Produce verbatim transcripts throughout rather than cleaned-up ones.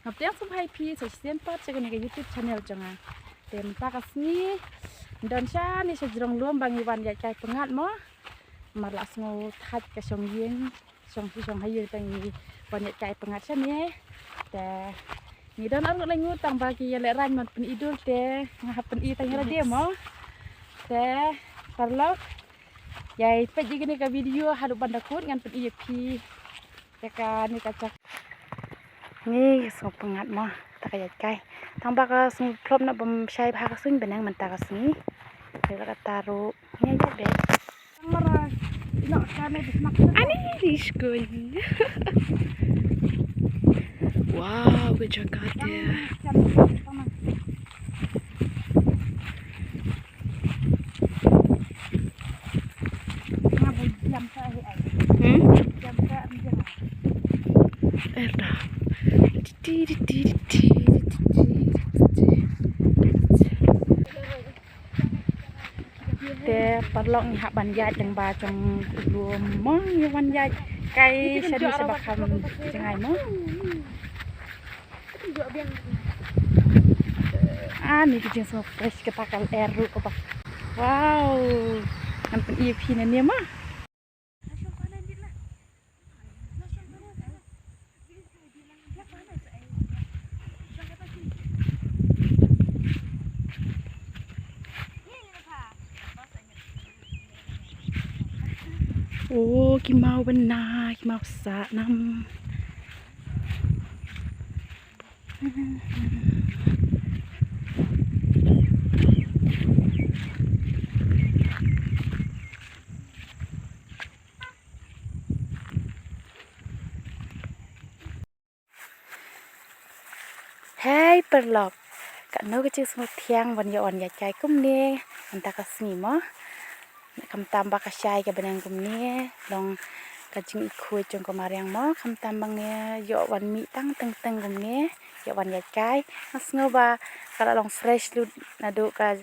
Nga pdiang sngewbha ïa phi sa shisien pat sha kane ka YouTube channel jong nga. Te mynta ka sngi don shane sha jrong lum ba ngi wan ïaid kai pyngngad mo. Namar la sngew thait ka shong ïing, shong shi shong ha ïing, te ngi wan ïaid kai pyngngad shane. Te ngi don arngut laingut tang ba ki ïa lehraiñ ban pyni dur te nga hap pyni tang ïa lade mo. Te paralok, ïai peit ïa kane ka video haduh ban da kut ngan pyni ïa phi. Te kane ka jaka ngi sngew pyngngad mo, ta ka ïaid kai. Tang ba ka sngew phlop na bym shai bha ka suiñ bneng mynta ka sngi. Te la ka taru ngi ïaid beit. Ani di skun. Wow, ka jaka te. Hmm? Erda. Ti, ti, ti. Te paralok ngi hap ban ïaid lyngba jong u lum mo, ngi wan ïaid kai shane shaba kham jngai mo. Ani ka jingsngew fresh kata ka lyer ruh kaba. Wow. Ngan pyni ïa phi nangne mo. Oh, ki maw bynna, ki maw sa nam. Hei paralok, katno ka jingsngewthiang ban ïoh wan ïaid kai kumne mynta ka sngi mo. Khamtam ba ka shai ka bneng kumne, long ka jingïakhuid jong ka mariang mo, khamtam ba ngi ïoh wan mih tang teng teng kumne, ïoh wan ïaid kai. Nga sngew ba ka la long fresh lut naduh ka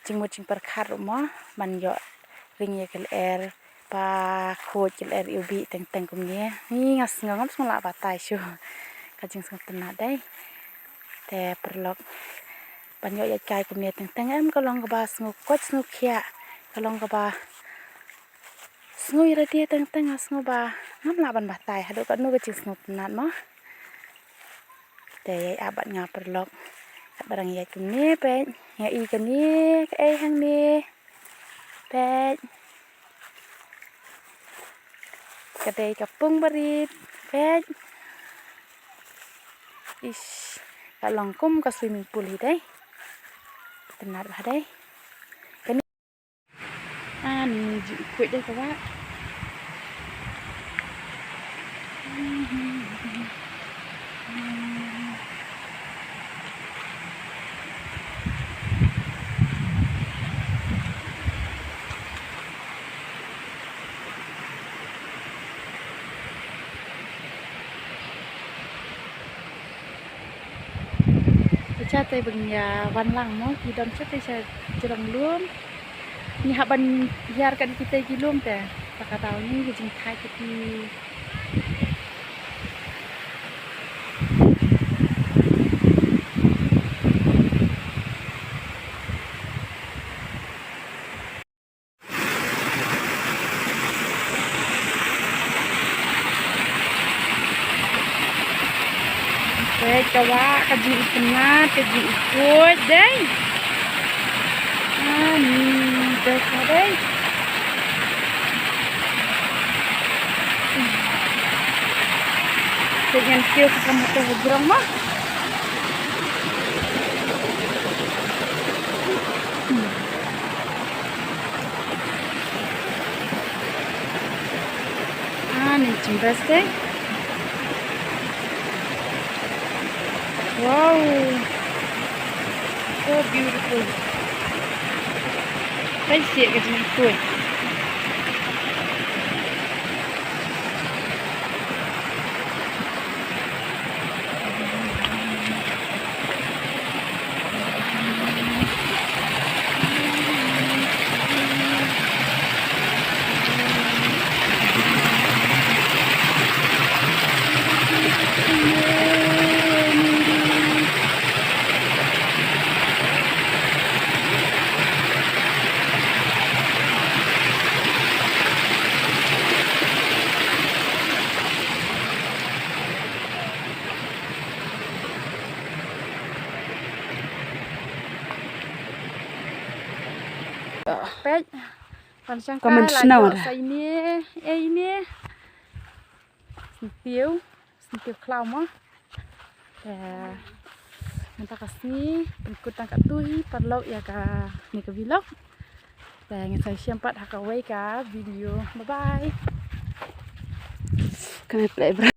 jingmut jingpyrkhat ruh mo, ban ïoh ring ïa ka lyer ba khuid ka lyer ïa u bih teng teng kumne. Ngi nga sngew ngam sngew lah batai shuh. Ka jingsngewtynnat dei. Te paralok, ban ïoh ïaid kai kumne teng teng em ka long kaba sngew koit sngew khiah. Ka long kaba sngew ïalade teng teng, nga sngew ba ngam lah ban batai haduh katno ka jingsngewtynnat mo. Te ïai ap bad nga paralok. Katba dang ïaid kumne peit. Nga i kane kaei hangne. Peit. Ka dei ka pung barit. Peit. Ish. Ka long kum ka swimming pool hi dei. Tynnat bha dei. Kane. Ani jingkhuid dei ka wah. Te shatei ba ngi ïa wan lang mo, ki don shatei sha jrong lum. Ngi hap ban hiar kat kitei ki lum te. Te ka dei ni ka jingthait kati. Peit ka wah, ka jingïakynad, ka jingïakhuid dei. Ani, best dei. Peit ngan kiew sa ka motor ha jrong mo. Ah, ni jong best dei. Wow. So beautiful. Peit sha ka jingkhuid. Peit. Kan shang ka man snow da. Sa ine, eh ine. Sentiew, sentiew khlaw mo. Te mynta ka sngi pynkut tang katto hi paralok ïa kane ka vlog. Te ngin sa ïashem pat ha kawei ka video. Bye bye. Kane play bra.